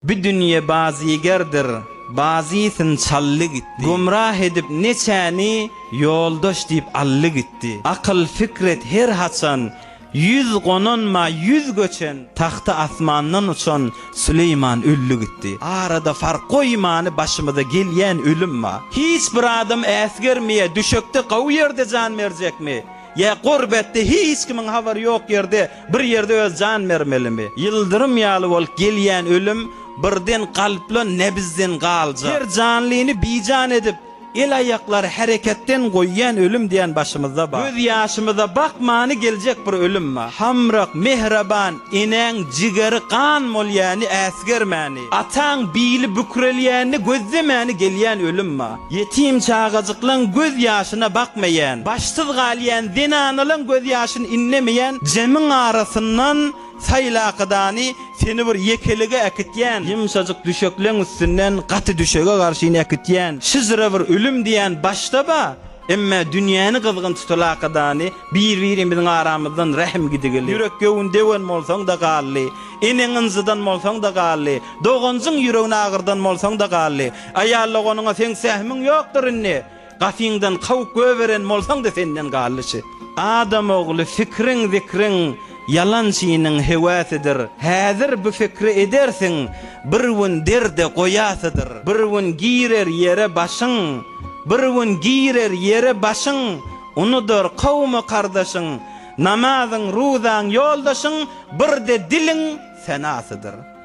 Bu dünýe bazygerdir, bazysyn çaldy gitdi. Gümrah edip neçäni, ýoldaş diýip aldy gitdi. Akyl fikret her haçan, 100 gonanma 100 göçen, tagty asmandan uçan Süleýman öldi gitdi. Arada fark goýmany başymyza gelýän ölüm ba. Hiç bir adam äsgermeýä, düşekde gowy ýerde jan berjekmi? Ýa gurbetde hiç kimiň habary ýok ýerde bir ýerde öz jan bermelimi? Ýyldyrym ýaly bolup gelýän ölüm birden kalpla nebizden galjak. Her janlyny bijan edip, el-aýaklary hereketden goýýan ölüm diýen başymyzda bar. Göz ýaşymyza bakmany geljek bir ölüm bar. Hamrak, mehreban enäň jigeri gan bolýany äsgermäni, ataň bili bükrelýänini gözlemäni gelýän ölüm bar. Ýetim çagajyklaň göz ýaşyna bakmaýan, başsyz galýan zenanalaň göz ýaşyny inlemeýän jemiň arasyndan saýlakydany seni bir ýekelige äkitýän, ýumşajyk düşekleň üstünden gaty düşege garşyn äkitýän şyjra bir ölüm diýen başda ba, emme dünýäni gyzgyn tutulakydany bir-birimiziň aramyzdan rähim gidigili. Ýürek göwün döwen bolsaň-da galdy, eneň ynjydan bolsaň-da galdy, doganjyň ýüregini agyrdan bolsaň-da galdy. Aýal doganyňa seň sähmiň ýokdur indi. Gapyňdan kowup göberen bolsaň-da senden galdy şi. Adam ogly fikriň zikriň ýalançynyň höwäsidir. Häzir bu fikri edersiň, bir gün derde goýasydyr. Bir gün girer ýere başyň, bir gün girer ýere başyň, unudar kowmy-gardaşyň, namazyň, ruzaň, ýoldaşyň, bir-de diliň senasydyr.